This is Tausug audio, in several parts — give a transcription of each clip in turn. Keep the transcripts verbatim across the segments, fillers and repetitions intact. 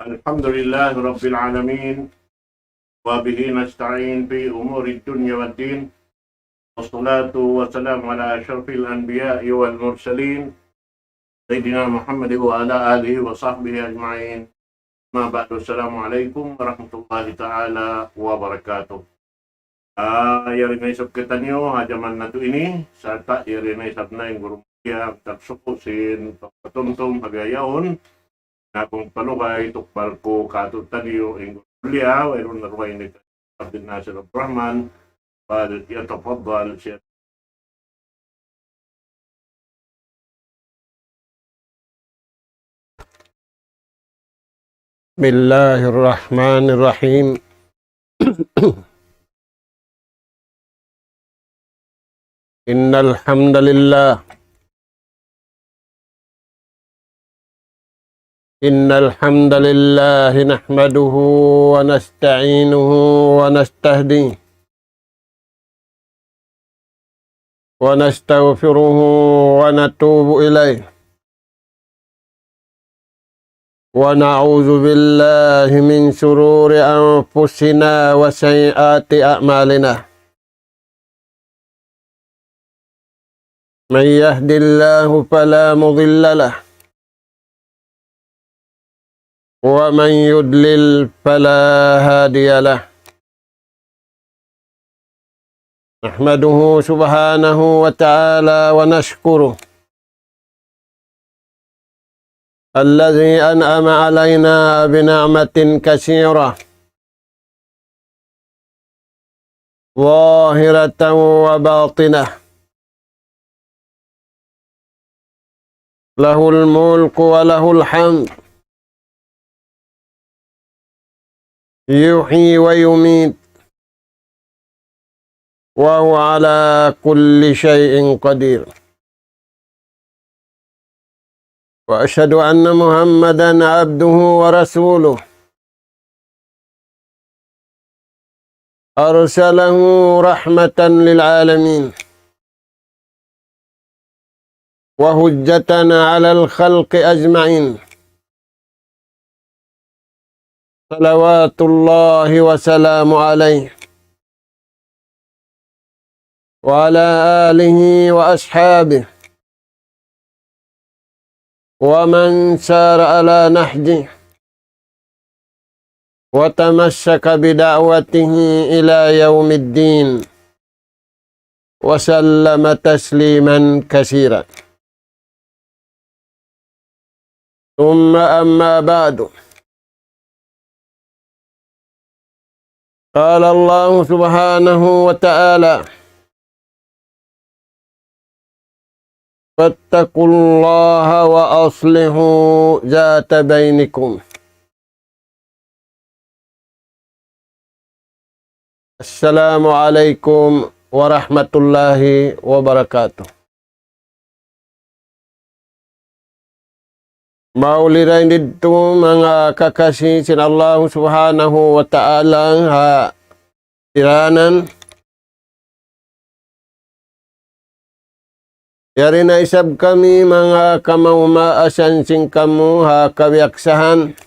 الحمد لله رب العالمين، وبه نستعين في أمور الدنيا والدين، والصلاة والسلام على أشرف الأنبياء والمرسلين، سيدنا محمد وعلى آله وصحبه أجمعين. أما بعد، السلام عليكم ورحمة الله تعالى وبركاته. Ah, yari na isab kitaniyu ha jaman natu' ini, sarta' yari na isab na in guru mulia, tagsuku' sin pagpatumtum ha bihaun, nakung palugay, tukbal ku kātu'niyu in guru mulia, wayruun na dugaing ini, Abdul Nasir Abdul Rahman, فليتفضل شيخ. بسم الله الرحمن الرحيم. إن الحمد لله إن الحمد لله نحمده ونستعينه ونستهديه ونستغفره ونتوب إليه، ونعوذ بالله من شرور أنفسنا وسيئات أعمالنا. من يهد الله فلا مضل له، ومن يضلل فلا هادي له. نحمده سبحانه وتعالى ونشكره الذي أنعم علينا بنعمة كثيرة ظاهرة وباطنة، له الملك وله الحمد، يحيي ويميت، وهو على كل شيء قدير. وأشهد أن محمدا عبده ورسوله، أرسله رحمة للعالمين وحجة على الخلق أجمعين، صلوات الله وسلامه عليه وعلى آله وأصحابه ومن سار على نهجه وتمسك بدعوته إلى يوم الدين، وسلم تسليما كثيرا. ثم أما بعد، قال الله سبحانه وتعالى: فاتقوا الله وأصلحوا ذات بينكم. السلام عليكم ورحمة الله وبركاته. Mauli dayn didtu manga kakasi sin Allahu Subhanahu wa Ta'ala ha tiranan. Yari na isab kami manga kamaas-maasan sin kamu ha kabiyaksahan.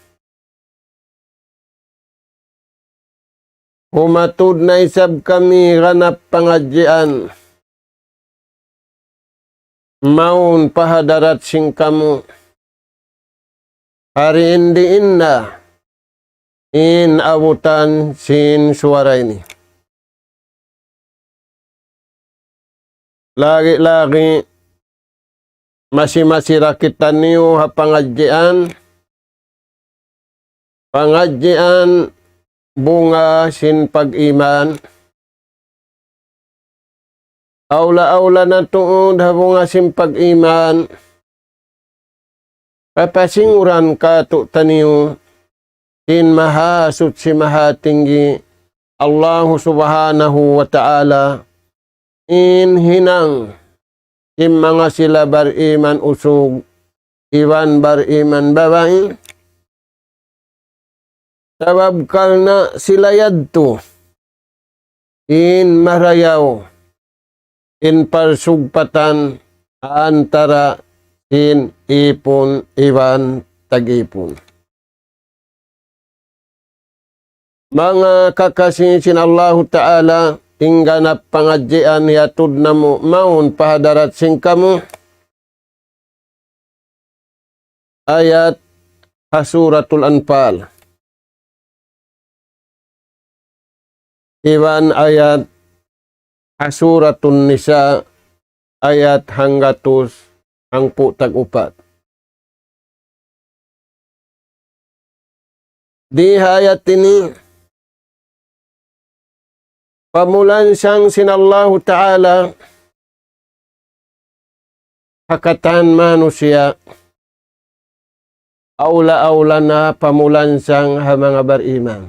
Humatud na isab kami ganap pangadjian. Mawn pa hadarat sin kamu. Hari in diin na in abutan sin suwara ini. Lagi-lagi masi-masi da kitaniyu ha pangadjian, pangadjian bunga sin pag-iman. Awla-awla na tuud ha bunga sin pag-iman, papasinguran kātu'niyu sin Mahasuchi Mahatinggi Allahu Subhanahu wa Ta'ala, in hinang sin manga sila bariman usug iban bariman babai, sabab karna' sila yadtu in marayaw in parsugpatan antara sin ipun iban tag-ipun. Manga kakasi sin Allahu Ta'ala, in ganap pangadjian hiyatud namu' mawn pa hadarat sin kamu. Ayat ha Suratul Anfal. Iban ayat ha Suratun Nisa, ayat hanggatus hangpu' tag-upat. Di ha ayat ini, pamulansang sin Allahu Ta'ala ha katan manusiya', awla-awla na pamulansang ha manga bariman.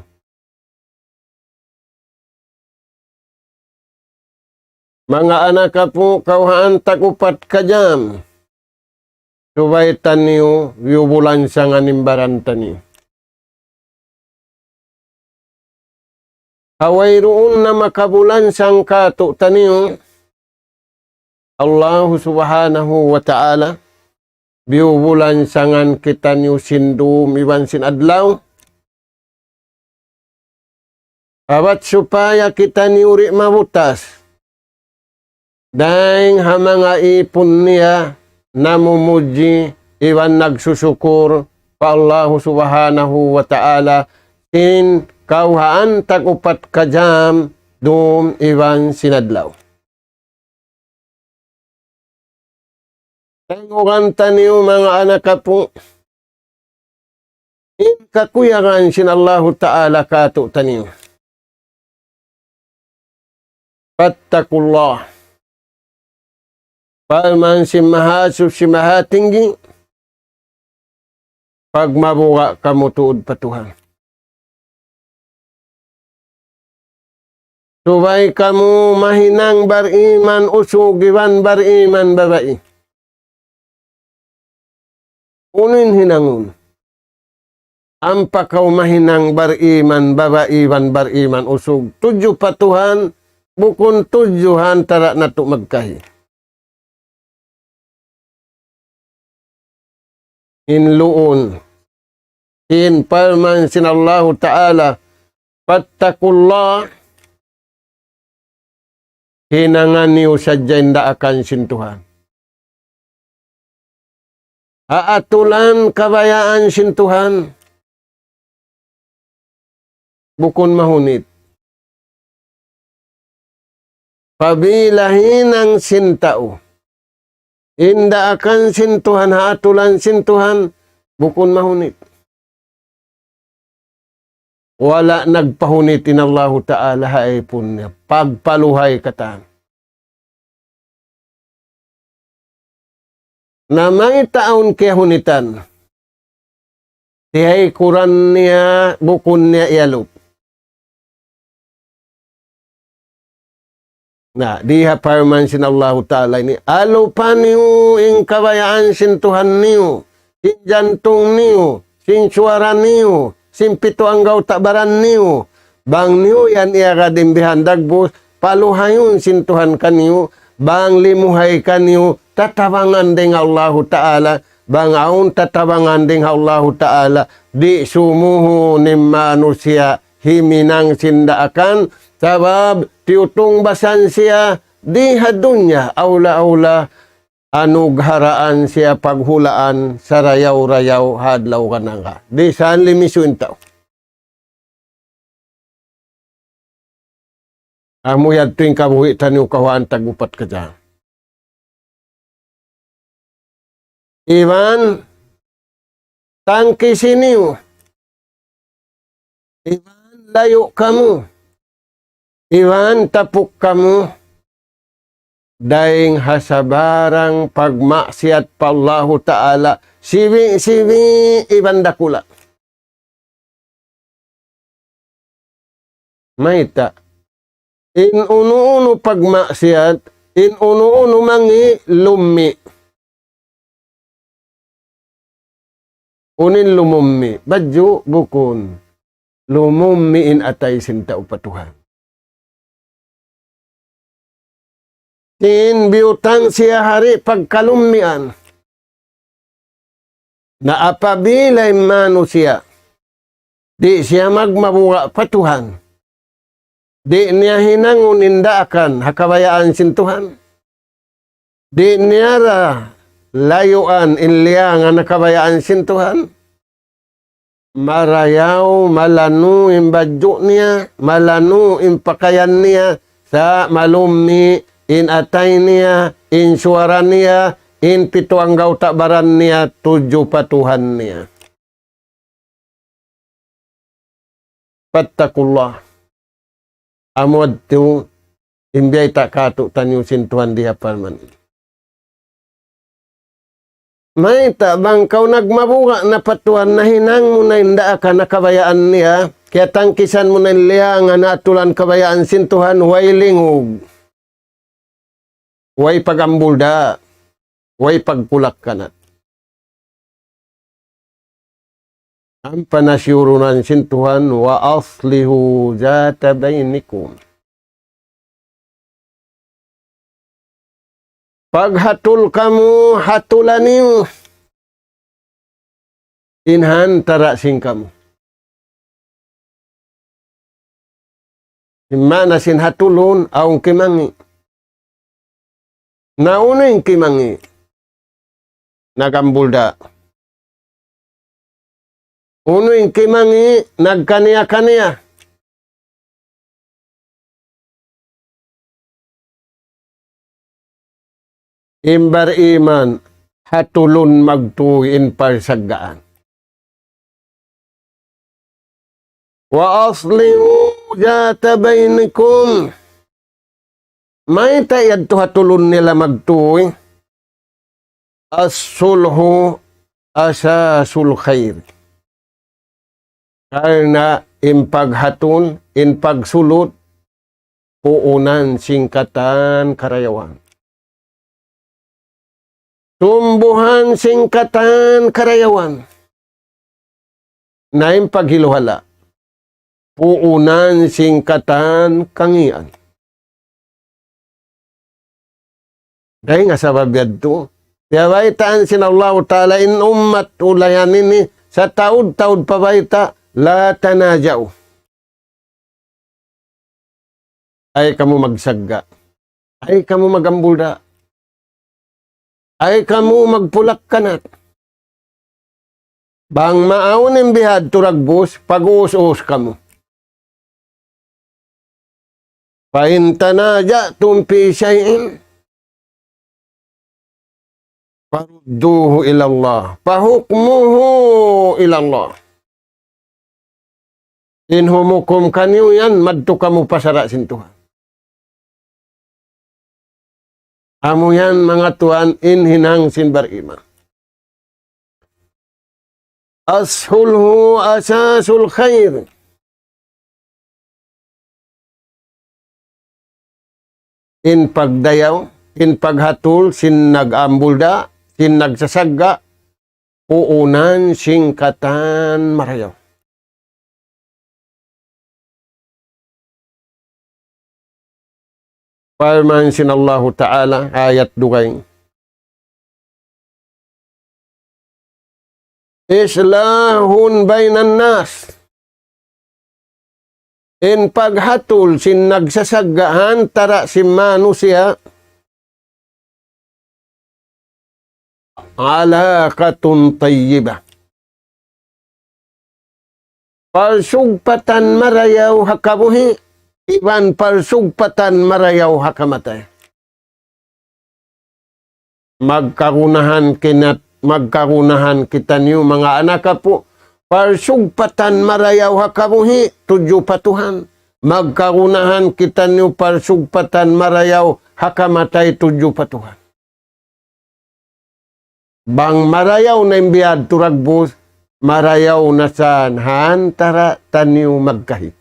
Manga anak apu', kawhaan tag-upat ka jam, subay taniyu biyubulansangan in baran taniyu. Ha wayruun na makabulansang kātu'niyu, Allahu Subhanahu wa Ta'ala, biyubulansangan kitaniyu sin dum iban sin adlaw. Abat supaya kitaniyu di' mabutas dayng ha manga īpun niya namumudji iban nagsusukur pa Allahu Subhanahu wa Ta'ala, sin kawhaan tag-upat ka jam dum iban sin adlaw. Taymanghud taniyu manga anak apu', in kakuyagan sin Allahu Ta'ala kātu'niyu. فاتقوا الله. Parman sin Mahasuchi Mahatinggi, pagmabuga' kamu tuud pa Tuhan. Subay kamu mahinang bariman usug iban bariman babai. Unu in hinangun? Ampa kaw mahinang bariman babai iban bariman usug. Tudju pa Tuhan, bukun tudju ha antara' natu' magkahi. In luun, in parman sin Allahu Ta'ala, فاتقوا الله, hinanga niyu sadja in daakan sin Tuhan. Haatulan kabayaan sin Tuhan, bukun mahunit. Apabila hinang sin tau in daakan sin Tuhan, haatulan sin Tuhan, bukun mahunit. Wala' nagpahunit in Allahu Ta'ala ha īpun niya. Pagpaluhay katan. Na mayta' awn kiyahunitan? Tiyaykuran niya, bukun niya iyalup. Na, di ha parman sin Allahu Ta'ala ini, alupa niyu in kabayaan sin Tuhan niyu, sin jantung niyu, sin suwara niyu, sin pitu anggawta' baran niyu. Bang niyu yan iyagad in bihan dagbus, paluhayun sin Tuhan kaniyu, bang limuhay kaniyu, tatabangan dayng Allahu Ta'ala, bang awn tatabangan dayng Allahu Ta'ala, di' sumuhun in manusiya' himinang sin daakan, sabab tiyutungbasan siya di ha dunya, awla-awla anugharaan siya paghulaan sarayaw-rayaw ha adlaw kananga. Di' sa limisuin tau. Amu yadtu in kabuhi' taniyu kawhaan tag-upat ka jam. Iban tangkisi niyu. Iban layu' kamu. Iban tapuk kamu. Dayng ha sabarang pagmaksiyat pa Allahu Ta'ala, sibi'-sibi' iban dakula'. Mayta'? In unu-unu pagmaksiyat, in unu-unu mangi' lummi'. Unu in lumummi'? Badju'? Bukun. Lumummi' in atay sin tau pa Tuhan. Sin biyutang siya hari pagkalummian. Na apabila in manusiya' Di' siya magmabuga' pa Tuhan. Di' niya hinangun in daakan ha kabayaan sin Tuhan. Di' niya ra layuan in liyangan ha kabayaan sin Tuhan. Marayaw, malanu' in badju' niya, malanu' in pakayan niya, sa' malummi' in atay niya, in suwara niya, in pitu anggawta' baran niya, tudju pa Tuhan niya. فاتقوا الله. Amu yadtu in biyayta' kātu'niyu sin Tuhan di ha parman. Mayta' bang kaw nagmabuga' na pa Tuhan, nahinang mu na in daakan ha kabayaan niya, kiyatangkisan mu na in liyangan ha atulan kabayaan sin Tuhan, way lingug, way pag-ambulda', way pagkulakkanat. Ampa na siyurunan sin Tuhan, وأصلحوا ذات بينكم. Paghatul kamu, hatula niyu in hantara' sin kamu. In maana sin hatulun, awn kimangi'. Na unu in kimangi'? Nag-ambulda'. Unu in kimangi'? Nagkaniya-kaniya. In bariman, hatulun magtuy in parsaggaan. وأصلحوا ذات بينكم. Mayta' yadtu hatulun nila magtuy? الصلح أساس الخير. Karna' in paghatul, in pagsulut, puunan sin katan karayawan. Tumbuhan sin katan karayawan. Na in paghiluhala', puunan sin katan kangīan. Dayn ha sabab yadtu, piyabaytaan sin Allahu Ta'ala in ummat ulayan ini, sataud-taud pa bayta', لا تنازعوا. Ay kamu magsagga'. Ay kamu mag-ambulda'. Ay kamu magpulakkanat. Bang maawn in bihadtu dagbus, pag-uus-uus kamu. فإن تنازعتم في شيء فردوه إلى الله، فحكمه إلى الله. In humukum kaniyu yan, madtu kamu pa sara' sin Tuhan. Amu yan, manga tuwan, in hinang sin bariman. الصلح أساس الخير. In pagdayaw, in paghatul, sin nag-ambulda', sin nagsasagga', puunan sin katan marayaw. Parman sin Allahu Ta'ala, ayat dugaing. إصلاح بين الناس. In paghatul sin nagsasagga' ha antara' sin manusiya', علاقة طيبة. Parsugpatan marayaw ha kabuhi', iban parsugpatan marayaw ha kamatay. Magkagunahan kinat-, magkagunahan kitaniyu manga anak apu', parsugpatan marayaw ha kabuhi', tudju pa Tuhan. Magkagunahan kitaniyu parsugpatan marayaw ha kamatay, tudju pa Tuhan. Bang marayaw na in biyadtu dagbus, marayaw na sa ha antara' taniyu magkahi.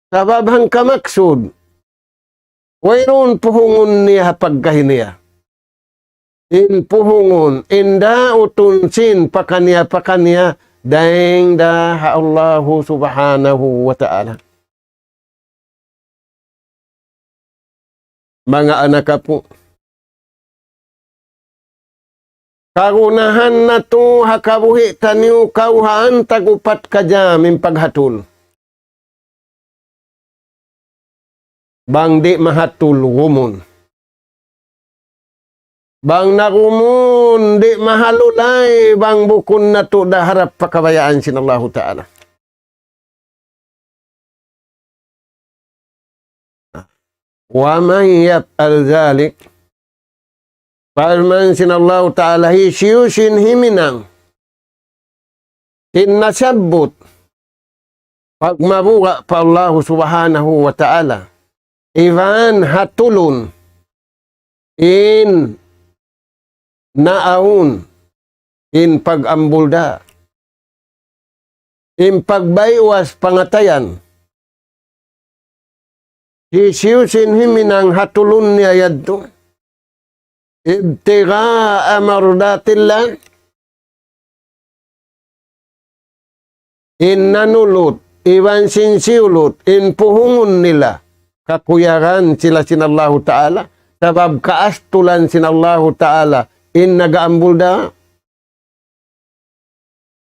Sabab hangka maksud, wayruun puhungun niya ha pagkahi niya. In puhungun, in dautun sin pakaniya-pakaniya, dayn da ha Allahu Subhanahu wa Ta'ala. Manga anak apu', Kagunahan natu' ha kabuhi' taniyu kawhaan tag-upat ka jam in paghatul. Bang di' mahatul, gumun. Bang nagumun, di' mahalulay, bang bukun natu' da harap pa kabayaan sin Allahu Ta'ala. ومن يفعل ذلك, parman sin Allahu Ta'ala, hisiyu-siyu in himinang in nasabbut pagmabuga' pa Allahu Subhanahu wa Ta'ala, iban hatulun in naawn in pag-ambulda', in pagbaywas pangatayan. Hisiyu-siyu in himinang hatulun niya yadtu, ابتغاء مرضات الله, in nanulut, iban sin siyulut, in puhungun nila, kakuyagan sila sin Allahu Ta'ala, sabab kaastulan sin Allahu Ta'ala, in nag-aambulda'.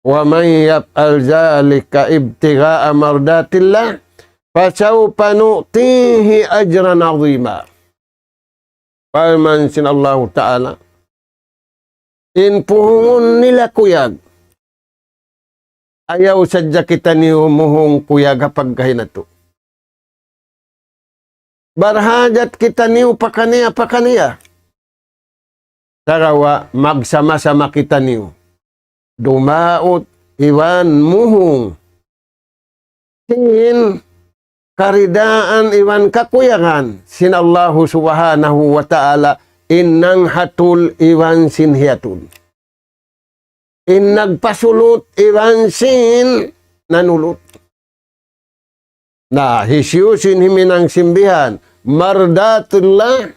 ومن يفعل ذلك ابتغاء مرضات الله فسوف نؤتيه أجرا عظيما. Parman sin Allahu Ta'ala, in puhungun nila kuyag. Ayaw sadja kitaniyu muhung kuyag ha pagkahi natu'. Barhajat kitaniyu pakaniya-pakaniya. Sagawa' magsama-sama kitaniyu dumaut iban muhung sin karidaan iban kakuyagan sin Allahu Subhanahu wa Ta'ala, in nanghatul iban sin hiyatul, in nagpasulut iban sin nanulut. Na, hisiyu-siyu in himinang simbihan مرضات الله,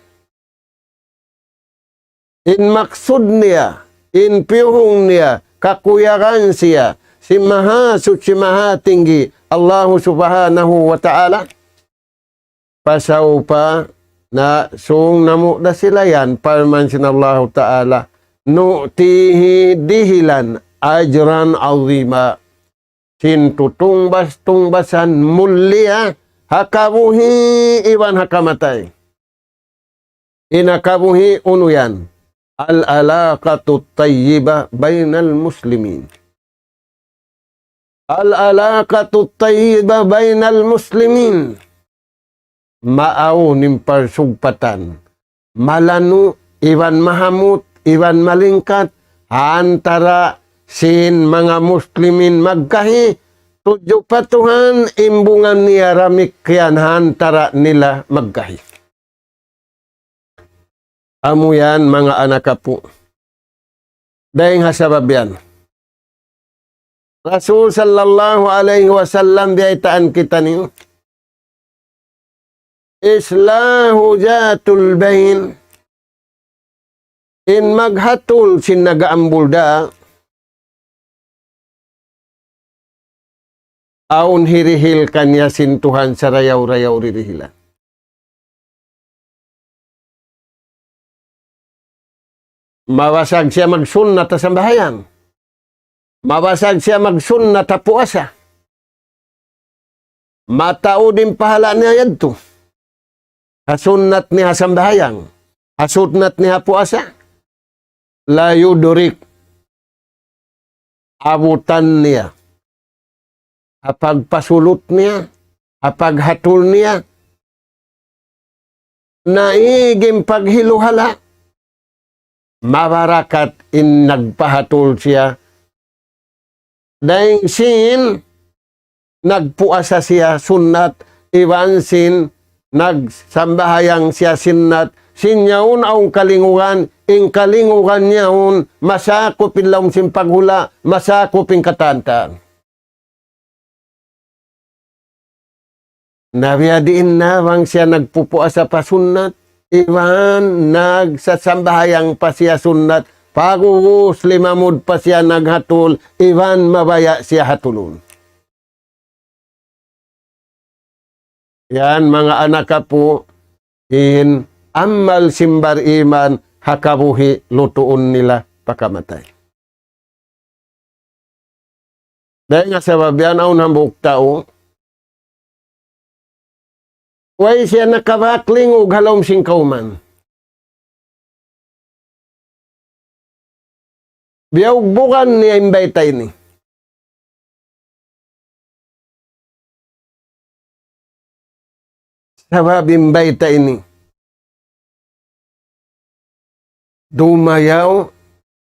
in maksud niya, in piyuhung niya, kakuyagan siya sin Mahasuchi Mahatinggi, Allahu Subhanahu wa Ta'ala. فسوف, na sung namu' da sila yan, parman sin Allahu Ta'ala, نؤتيه, dihilan, أجرا عظيما, sin tutungbas-tungbasan mulia ha kabuhi' iban ha kamatay. In ha kabuhi' unu yan? العلاقة الطيبة بين المسلمين. العلاقة الطيبة بين المسلمين. Maawn in parsugpatan malanu' iban mahamut iban malingkat ha antara' sin manga muslimin magkahi, tudju pa Tuhan in bunga niya damikkiyan ha antara' nila magkahi. Amu yan, manga anak apu'. Dayng ha sabab yan, Rasul sallallahu alayhi wasallam biyaytaan kitaniyu, إصلاح ذات البين, in maghatul sin nag-aambulda', awn hirihil kaniya sin Tuhan sarayaw-rayaw dirihilan. Mabasag siya magsunnat ha sambahayang. Mabasag siya magsunnat ha puasa. Mataud in pahala' niya yadtu. Ha sunnat niya ha sambahayang. Ha sunnat niya ha puasa. لا يدرك, abutan niya. Ha pagpasulut niya, ha paghatul niya, naig in paghiluhala', mabarakat in nagpahatul siya. Dayng sin nagpuasa siya sunnat, iban sin nagsambahayang siya sunnat, sin yaun awn kalingugan, in kalingugan yaun masakup in lawm sin paghula', masakup in katan-katan. Na biyadiin na bang siya nagpupuasa pa sunnat, iban nagsasambahayang pa siya sunnat, pag'ubus limamud pa siya naghatul, iban mabaya' siya hatulun. Yan, manga anak apu', in amal sin bariman ha kabuhi' lutuun nila pakamatay. Dayn ha sabab yan awn hambuuk tau, way siya nakabak lingug ha lawm sin kawman. Biyugbugan niya in bayta' ini. Sabab in bayta' ini, dumayaw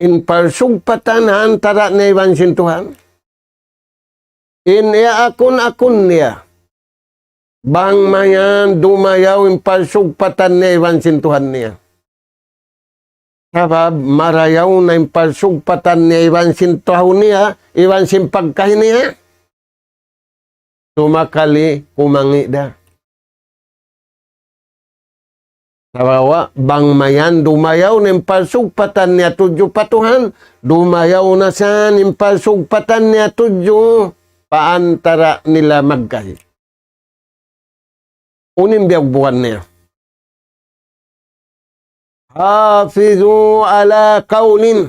in parsugpatan ha antara' niya iban sin Tuhan. In iyaakun-akun niya, bang mayan dumayaw in parsugpatan niya iban sin Tuhan niya. Sabab marayaw na in parsugpatan niya iban sin tau niya, iban sin pagkahi niya. Sumakali kumangi' da. Sabab bang mayan dumayaw na in parsugpatan niya tudju pa Tuhan, dumayaw na sa in parsugpatan niya tudju pa antara' nila magkahi. Unu in biyugbugan niya? حافظوا على قول.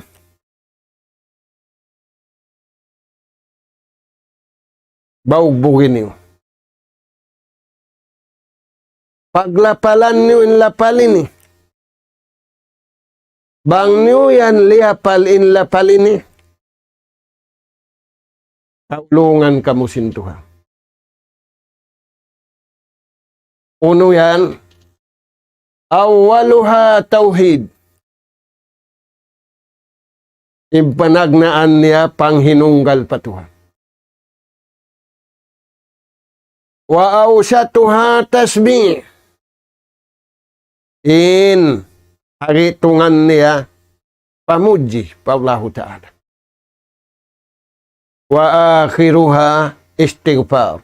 Baugbugin niyu. Paglapalan niyu in lapal ini. Bang niyu yan liyapal in lapal ini, kaulungan kamu sin Tuhan. Unu yan? أولها توحيد. In panagnaan niya panghinunggal pa Tuhan. وأوسطها تسبيح. In hagitungan niya pamudji pa Allahu Ta'ala. وآخرها استغفار.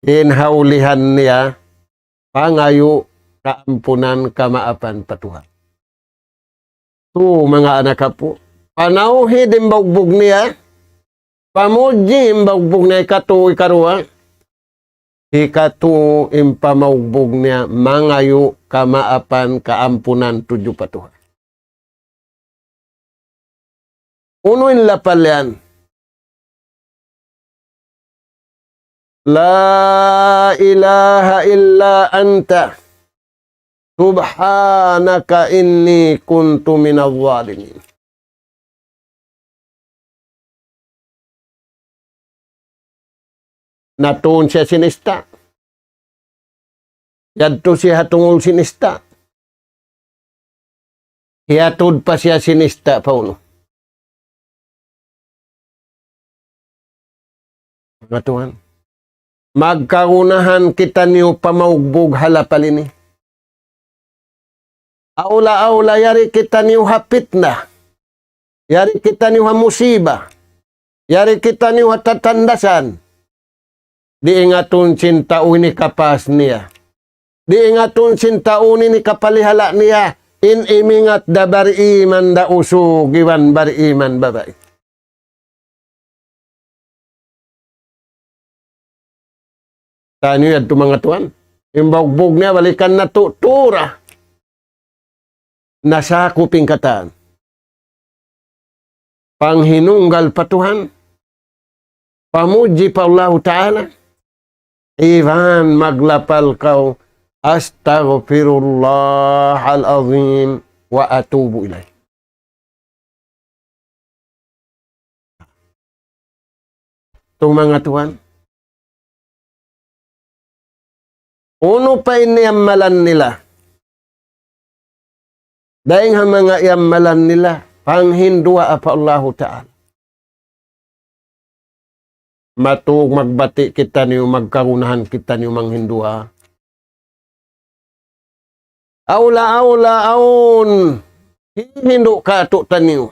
In haulihan niya pangayu' kaampunan, kamaapan pa Tuhan. Tu, manga anak apu', panawhid in baugbug niya, pamudji in baugbug niya, hikatu, hikaruwa, hikatu in pamaugbug niya mangayu' kamaapan, kaampunan tudju pa Tuhan. Unu in lapal yan? لا إله إلا أنت سبحانك إني كنت من الظالمين. Natuun siya sin ista'. Yadtu siya ha tungul sin ista'. Hiyatud pa siya sin ista' pa unu. Manga tuwan. Magkagunahan kitaniyu pamaugbug ha lapal ini. Awla-awla yari kitaniyu ha pitna. Yari kitaniyu ha musiba. Yari kitaniyu ha tatandasan. Di' ingatun sin tau ini kapas niya. Di' ingatun sin tau ini kapalihala' niya. In imingat da bariman da usug iban bariman babai. Taniyu yadtu manga tuwan. In baugbug niya balikan natu' tura. Nasakup in katan. Panghinunggal pa Tuhan. Pamudji pa Allahu Ta'ala. Iban maglapal kaw, أستغفر الله العظيم وأتوب إليه. Tu manga tuwan. Unu pa in iyamalan nila? Dayn ha manga iyamalan nila, panghinduwaa pa Allahu Ta'ala. Matug magbati' kitaniyu, magkagunahan kitaniyu manghinduwaa. Awla-awla awn hihindu' kātu'niyu.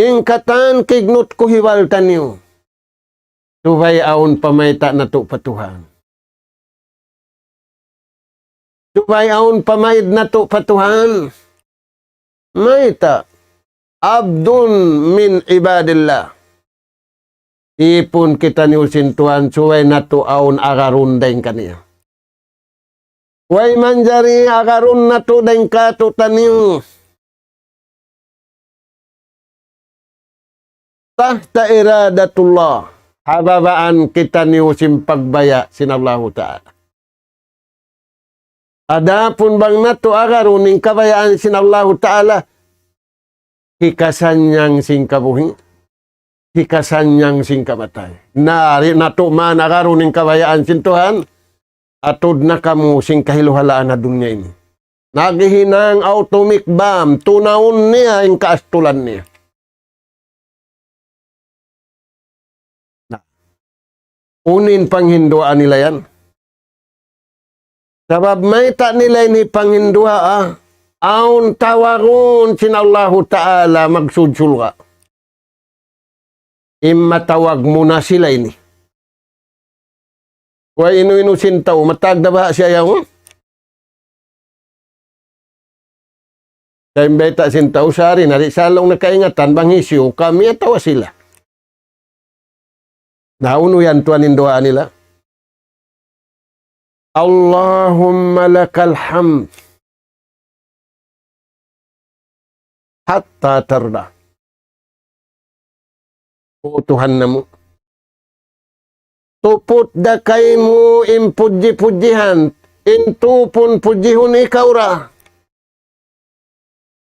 In katan kignut kuhiwal taniyu. Subay awn pamayta' natu' pa Tuhan. Subay awn pamaid natu' pa Tuhan. Mayta'? عبد من عباد الله. Ipun kitaniyu sin Tuhan, subay natu' awn agarun dayn kaniya. Way manjari agarun natu' dayn kātu'niyu. تحت إرادة الله. Ha babaan kitaniyu sin pagbaya' sin Allahu Ta'ala. Adapun bang natu' agarun in kabayaan sin Allahu Ta'ala, hikasannyang sin kabuhi', hikasannyang sin kamatay. Na, di' natu' man agarun in kabayaan sin Tuhan, atud na kamu sin kahiluhalaan ha dunya ini. Naghihinang atomic bomb, tunawun niya in kaastulan niya. Na, unu in panghinduwaa nila yan? Sabab mayta' nila ini panghinduwaa, awn tawagun sin Allahu Ta'ala magsud surga'. In matawag mu na sila ini. Way inu-inu sin tau, matag da baha' siya yaun? Sa' in bayta' sin tau sari, nari sa' laung na kaingatan, bang hisiyu, kami atawa sila. Na unu yan tuwan in duwaa nila? اللهم لك الحمد حتى ترضى. O Tuhan namu', tuput da kaymu in pudji-pudjihan, in tupun pudjihun ikaw ra.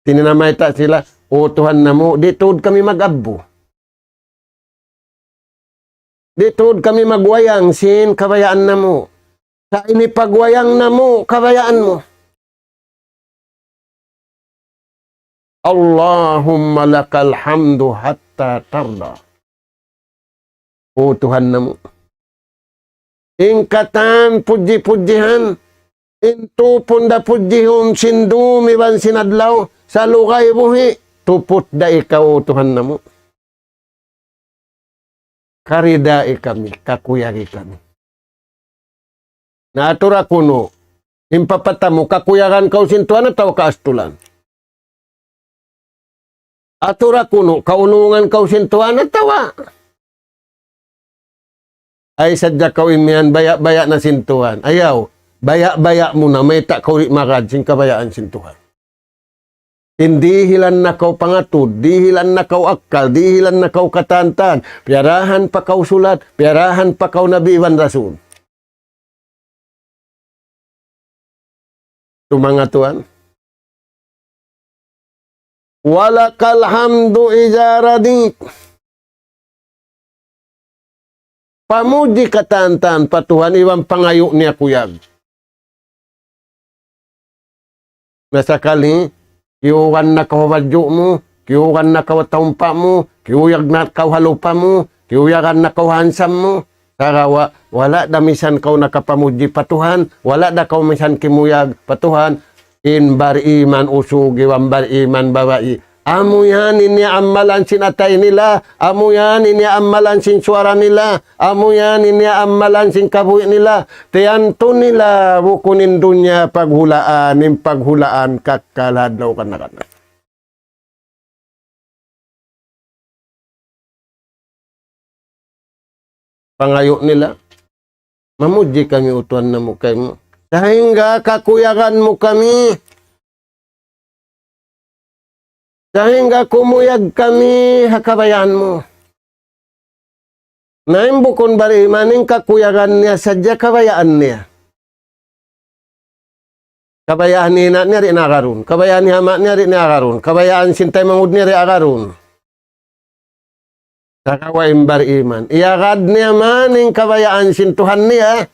Tininamay ta sila, "O Tuhan namu', di' tuud kami mag-abbu. Di' tuud kami magwayang sin kabayaan namu'. Sa' ini pagwayang namu', kabayaan mu." اللهم لك الحمد حتى ترضى. O Tuhan namu'. In katan pudji-pudjihan, in tupun da pudjihun sin dum iban sin adlaw, salugay buhi', tuput da ikaw, O Tuhan namu'. Karidai kami, kakuyagi kami. Na atura kunu', in papatamu, kakuyagan kaw sin Tuhan atawa kaastulan? Atura kunu', kaunungan kaw sin Tuhan atawa? Ay sadja kaw imiyan baya'-baya' na sin Tuhan. Ayaw, baya'-baya' mu na, mayta' kaw di' magad sin kabayaan sin Tuhan. In dihilan na kaw pangatud, dihilan na kaw akkal, dihilan na kaw katantan, piyarahan pa kaw sulat, piyarahan pa kaw nabi iban rasul. Tumanga tuwan. ولك الحمد إذا رضيت. Pamudji katantan pa Tuhan iban pangayu' niya kuyag. Na sakali, kiyugan na kaw ha badju' mu, kiyugan na kaw ha taumpa' mu, kiyuyag na kaw ha lupa' mu, kiyuyagan na kaw ha hansam mu. Sagawa', wala' da misan kaw nakapamudji pa Tuhan, wala' da kaw misan kimuyag pa Tuhan, in bariman usug iban bariman babai. Amu yan in niya amalan sin atay nila, amu yan in niya amalan sin suwara nila, amu yan in niya amalan sin kabuhi' nila. Tiyantu nila bukun in dunya paghulaan, in paghulaan kakkal ha adlaw kanakan. Pangayu' nila, "Mamudji kami, O Tuhan namu', kaymu. Sahingga kakuyagan mu kami. Sahingga kumuyag kami ha kabayaan mu." Na in bukun bariman in kakuyagan niya sadja kabayaan niya. Kabayaan hi ina' niya di' niya agarun. Kabayaan hi ama' niya di' niya agarun. Kabayaan sin taymanghud niya di' agarun. Sagawa' in bariman, iyagad niya man in kabayaan sin Tuhan niya,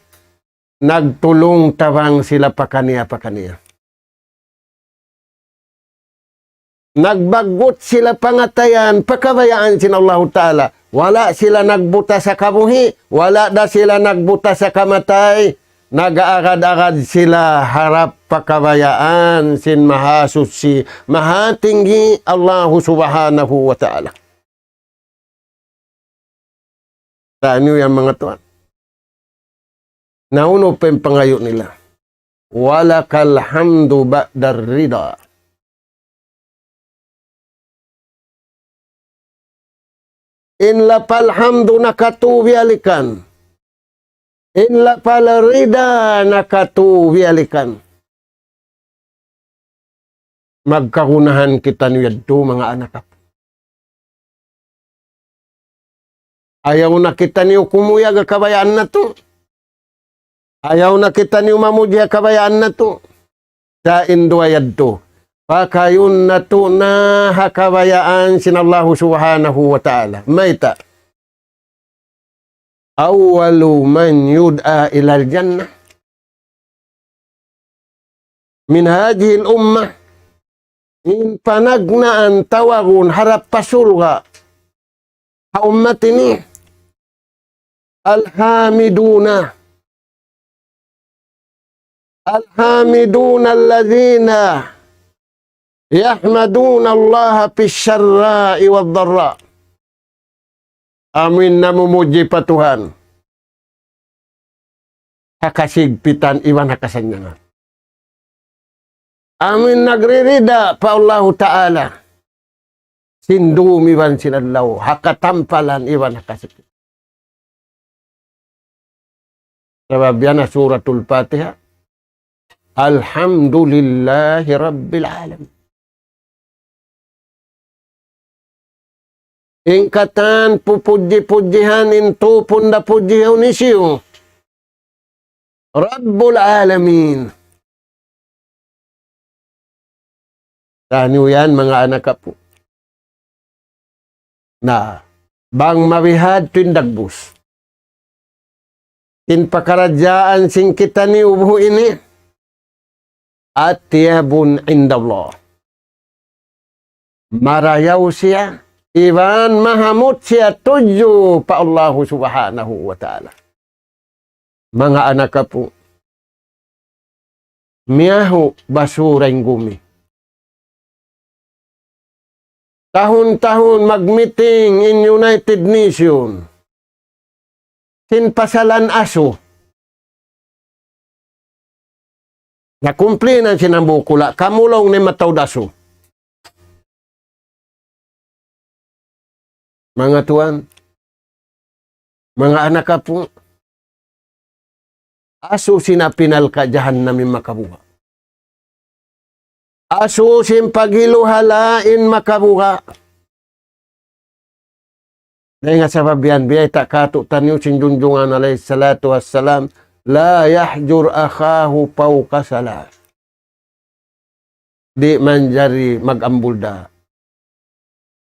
nagtulung-tabang sila pakaniya-pakaniya. Nagbaggut sila pangatayan pa kabayaan sin Allahu Ta'ala. Wala' sila nagbutas ha kabuhi', wala' da sila nagbutas ha kamatay. Nag-aagad-agad sila harap pa kabayaan sin Mahasuchi, Mahatinggi Allahu Subhanahu wa Ta'ala. Taniyu yan manga tuwan. Na unu pa in pangayu' nila? ولك الحمد بعد الرضا. In lapal hamdu nakatū biyalikan. In lapal rida nakatū biyalikan. Magkagunahan kitaniyu yadtu manga anak aku. Ayaw na kitaniyu kumuyag ha kabayaan natu'. Ayaw na kitaniyu mamudji ha kabayaan natu'. Sa' in duwa yadtu, pakayun natu' na ha kabayaan sin Allahu Subhanahu wa Ta'ala. Mayta'? أول من يدعى إلى الجنة من هذه الأمة, in panagnaan tawagun harap pa surga' ha ummat ini, الحامدون، الحامدون الذين يحمدون الله في السراء والضراء. Amuin namumudji pa Tuhan ha kasigpitan iban ha kasannyangan. Amuin nagririda pa Allahu Ta'ala sin dum iban sin adlaw, ha katampalan iban ha kasigpitan. Sabab yan ha Suratul Fatiha, الحمد لله رب العالمين. In katan pupudji-pudjihan, in tupun da pudjihan hisiyu? Rabbul Alamin. Taniyu yan, manga anak apu'. Na, bang mabihadtu in dagbus sin pakaradjaan sin kitaniyu buhi' ini, أطيب عند الله. Marayaw siya, iban mahamut siya tudju pa Allahu Subhanahu wa Ta'ala. Manga anak apu', miyahu' basura in gumi. Tahun-tahun magmiting in United Nation sin pasalan asu. Nakumplinan sin hambuuk hula', kamu laung niya mataud asu. Manga tuwan, manga anak apu', asu sin api narka' jahannam in makabuga'. Asu sin pagiluhala in makabuga'. Dayn ha sabab yan, biyayta' kātu'niyu sin junjungan alayhi salatu wassalam, لا يهجر أخاه فوق ثلاث. Di' manjari mag-ambul da.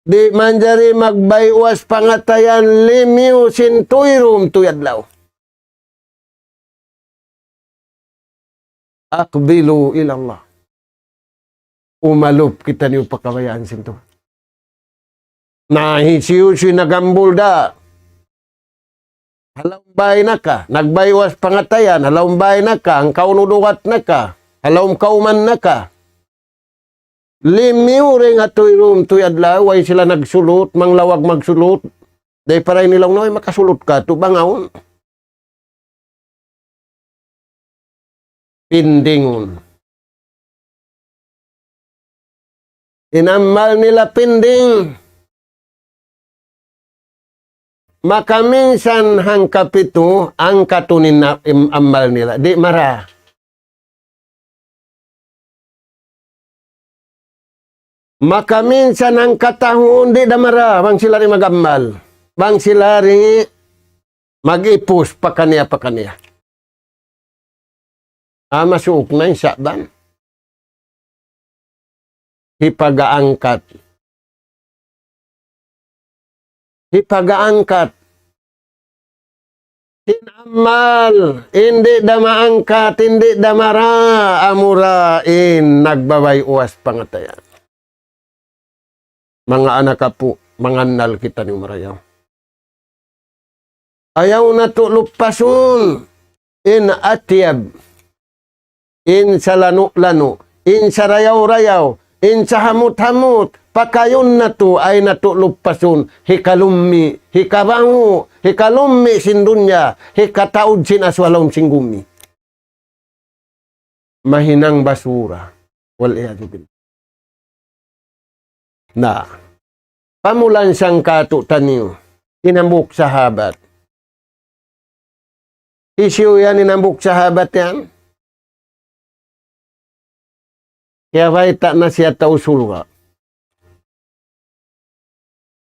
Di' manjari magbayuas pangatayan limiyu sin tuyrum tuyadlaw. أقبلوا إلى الله. Umalup kitaniyu pa kabayaan sin Tuhan. Na hisiyu-siyu nag-ambul da ha lawm bāy naka, nagbayuas pangatayan ha lawm bāy naka, hangkaun udugat naka, ha lawm kawman naka. Limiyu dayn ha tuyrum tuyadlaw, way sila nagsulut, manglawag magsulut. Dayn pa dayn nila, "Uy, makasulut kātu', bangaun." Pindingun. In amal nila pinding. Makaminsan hangkapitu, angkatun in na-, im-, amal nila. Di' mara. Makaminsan hangkatahun, di' da mara, bang sila di' mag-amal. Bang sila di' mag-ipus, pakaniya-pakaniya. Ah, masuuk na in Sha'ban. Hipag-aangkat. Hipag-aangkat. In amal, di' da maangkat, di' da mara, amura in nagbayuas pangatayan. Manga anak apu', mangannal kitaniyu marayaw. Ayaw natu' luppasun in atyab, in salanu'-lanu', in sarayaw-rayaw, in sahamut-hamut, pakayun natu', ayaw natu' luppasun, hikalummi', hikabangu', hikalummi' sin dunya, hikataud sin asu ha lawm sin gumi. Mahinang basura. والعياذ بالله. Na, pamulansang kātu'niyu, in hambuuk sahabat. Hisiyu yan in hambuuk sahabat yan? Kiyabayta' na siya tau surga'.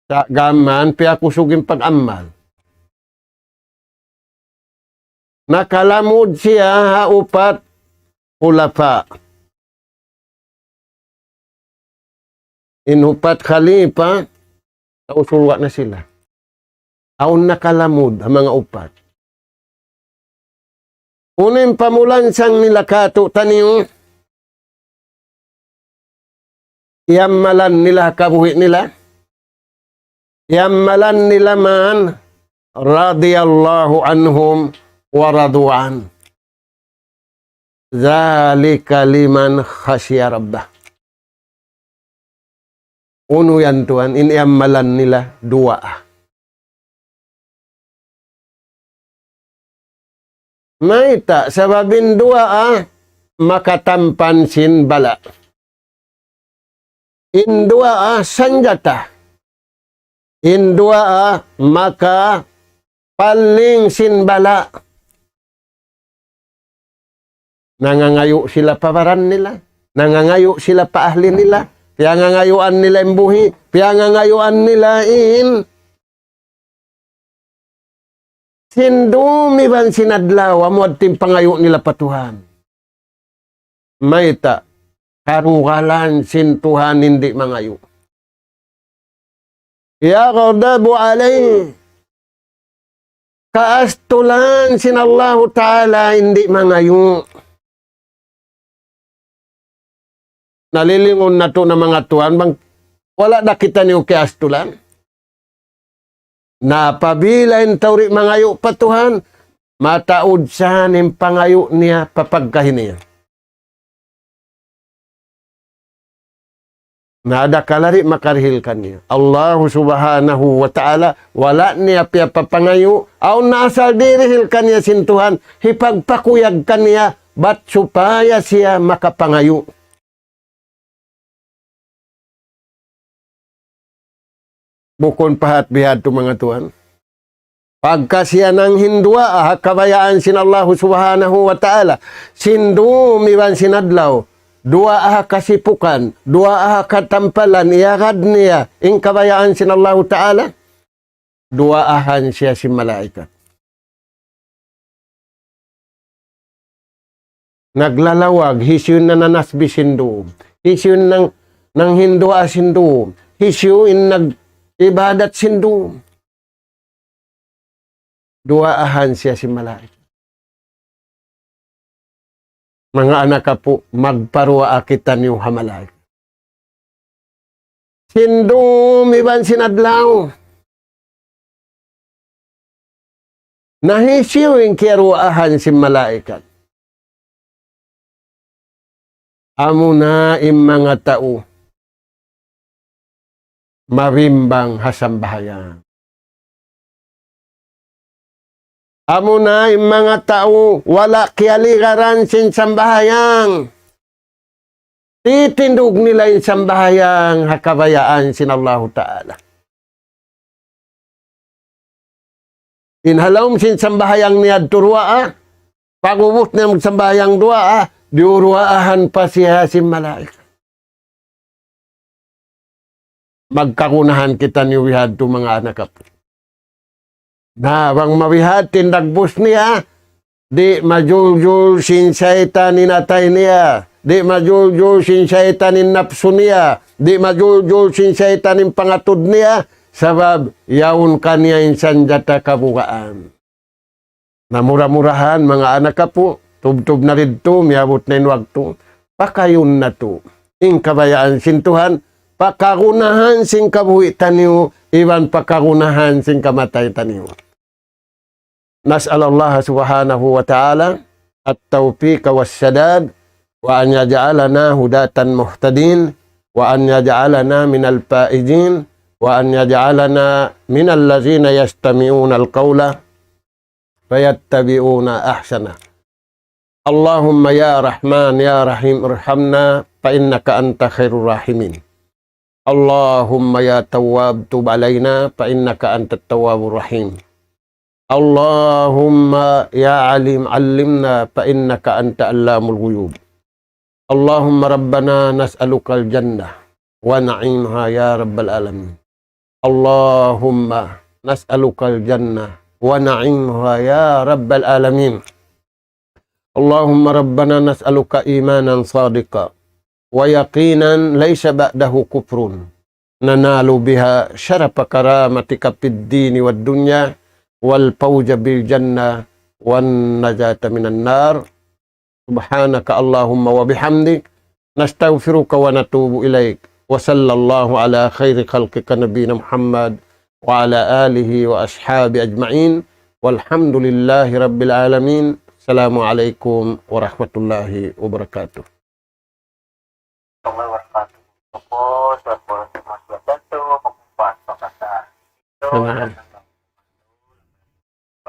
Sa' gām mayan piyakusug in pag-amal. nakalamud siya ha upat khulafa. In upat khalifa, tau surga' na sila. Awn nakalamud ha manga upat. Unu in pamulansang nila kātu'niyu, iyammalan nila ha kabuhi' nila, iyammalan nila man, رضي الله عنهم ورضوا عنه. ذلك لمن خشي ربه. Unu yan tuwan, in iyammalan nila duwaa. Mayta', sabab in duwaa makatampan sin bala'. In duwaa sanjata. In duwaa makapalling sin bala'. Nangangayu' sila pa baran nila. Nangangayu' sila pa ahli nila. Piyangangayuan nila in buhi'. Piyangangayuan nila in sin dum iban sin adlaw, amu yadtu in pangayu' nila pa Tuhan. Mayta', karugalan sin Tuhan in di' mangayu'. يغضب عليه. Kaastulan sin Allahu Ta'ala in di' mangayu'. Nalilingun natu' na manga tuwan, bang wala' da kitaniyu kiyaastulan. Na apabila in tau di' mangayu' pa Tuhan, mataud sa in pangayu' niya pa pagkahi niya. Na adakala di' makarihil kaniya. Allahu Subhanahu wa Ta'ala, wala' niya piyapapangayu', awn na asal dirihil kaniya sin Tuhan, hipagpakuyag kaniya, bat supaya siya makapangayu'. Bukun pahat bihadtu manga tuwan. Pagka siya nanghinduwaa ha kabayaan sin Allahu Subhanahu wa Ta'ala, sin dum iban sin adlaw, duwaa ha kasipukan, duwaa ha katampalan, iyagad niya in kabayaan sin Allahu Ta'ala, duwaahan siya sin malaikat. Naglalawag, hisiyu in nananasbih sin dum, hisiyu in nang, nanghinduwaa sin dum, hisiyu in nag-ibadat sin dum. Duwaahan siya sin malaikat. Manga anak apu', magparuwaa kitaniyu ha malaikat. Sin dum iban sin adlaw. Na hisiyu in kiyaruwaahan sin malaikat? Amuna in manga tau mabimbang ha sambahayang. Amuna in manga tau wala' kiyaligaran sin sambahayang. Titindug nila in sambahayang ha kabayaan sin Allahu Ta'ala. In ha lawm sin sambahayang niya yadtu duwaa, pag'ubus niya magsambahayang duwaa, diyuruwaahan pa siya sin malaikat. Magkagunahan kitaniyu bihadtu manga anak apu'. Na, bang mabihadtu in dagbus niya, di' majuljul sin saytan in atay niya, di' majuljul sin saytan in napsu niya, di' majuljul sin saytan in pangatud niya, sabab yaun kaniya in sanjata kabugaan. Na mura-murahan, manga anak apu', tubtub na didtu, miyabut na in waktu. Pakayun natu' in kabayaan sin Tuhan, pakagunahan sin kabuhi' taniyu, iban pakagunahan sin kamatay taniyu. نسأل الله سبحانه وتعالى التوفيق والسداد، وأن يجعلنا هداة مهتدين، وأن يجعلنا من الفائزين، وأن يجعلنا من الذين يستمعون القول فيتبعون أحسنه. اللهم يا رحمن يا رحيم ارحمنا فإنك أنت خير الراحمين. اللهم يا تواب تب علينا فإنك أنت التواب الرحيم. اللهم يا عليم علمنا فإنك أنت علام الغيوب. اللهم ربنا نسألك الجنة ونعيمها يا رب العالمين. اللهم نسألك الجنة ونعيمها يا رب العالمين. اللهم ربنا نسألك إيمانا صادقا ويقينا ليس بعده كفر ننال بها شرف كرامتك في الدين والدنيا والفوز بالجنة والنجاة من النار. سبحانك اللهم وبحمدك، نستغفرك ونتوب إليك. وصلى الله على خير خلقك نبينا محمد وعلى آله وأصحابه أجمعين. والحمد لله رب العالمين. السلام عليكم ورحمة الله وبركاته. Assalamualaikum warahmatullahi wabarakatuh. Naam.